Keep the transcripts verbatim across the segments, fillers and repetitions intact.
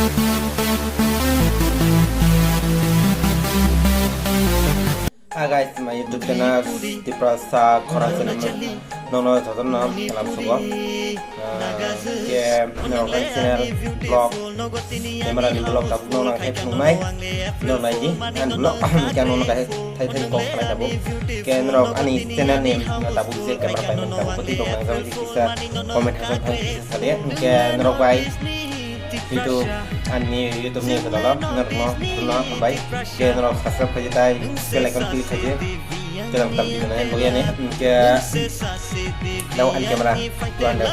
Hi guys, my YouTube channel Tiprasa Khorang channel. Nono jotono salam sugo. Ah, ke norok ani channel vlog, camera ni vlog tabuk nono khe phunuknai. Norok naidi ani vlog, ke nono khe thai thai kok khlai tabuk. Ke norok ani channel ni tabuk je camera paimani tabuk bwtwi rok nang jagwi kisa comment hasan thang kisa sade. Ke norok bai YouTube, ani YouTube ni kodalo norokno, norokno hambai. Ke norok subscribe khaidi tai bell icon click khaidi. Channel tam di nai bagi ani. Ke dau ani camera two hundred,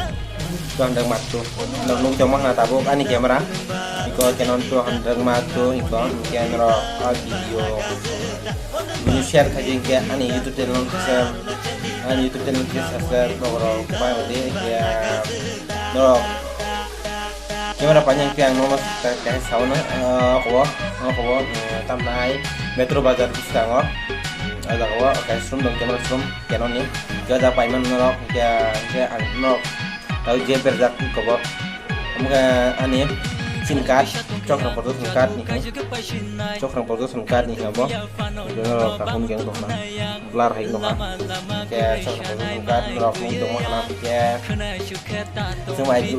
two hundred mark two. Norok nuk joma hana tabuk ani camera. Iko Canon two hundred mark two iko ke norok a video video share khaidi ke ani YouTube channel kisa, ani YouTube channel kisa subscribe borok bai odi ke norok. Camera painang khe ang nono kaisa sao na, ah, okobo, okobo, eh, tamna hai Metro Bazar bwskango. O jaga o kaisa showroom dong, camera showroom, Canon ni. Khe o jaga paimani norok, khe, khe ang norok tei je berjak kobo. Omo khe ani SIM card, Chokra Production card ni khe. Chokra Production card ni khe abo. Norok kaham khe ang tongna. Blur hai nokha. Khe Chokra Production card norok ni tongma hana khe. Chwng bai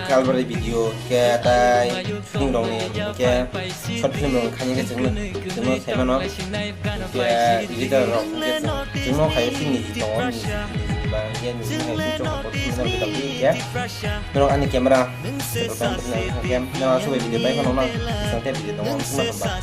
Calvary video khe tai film rok ni khe short film rok khaini khe chwngno, chwngno sai mano. Khe editor rok khe chwngno khai film ni tongo ni ba khe ni hai film chwng ko film ni khe. Norok ani camera khe norok aswk bai video bai mano na. Khe video tongo wngma hamba.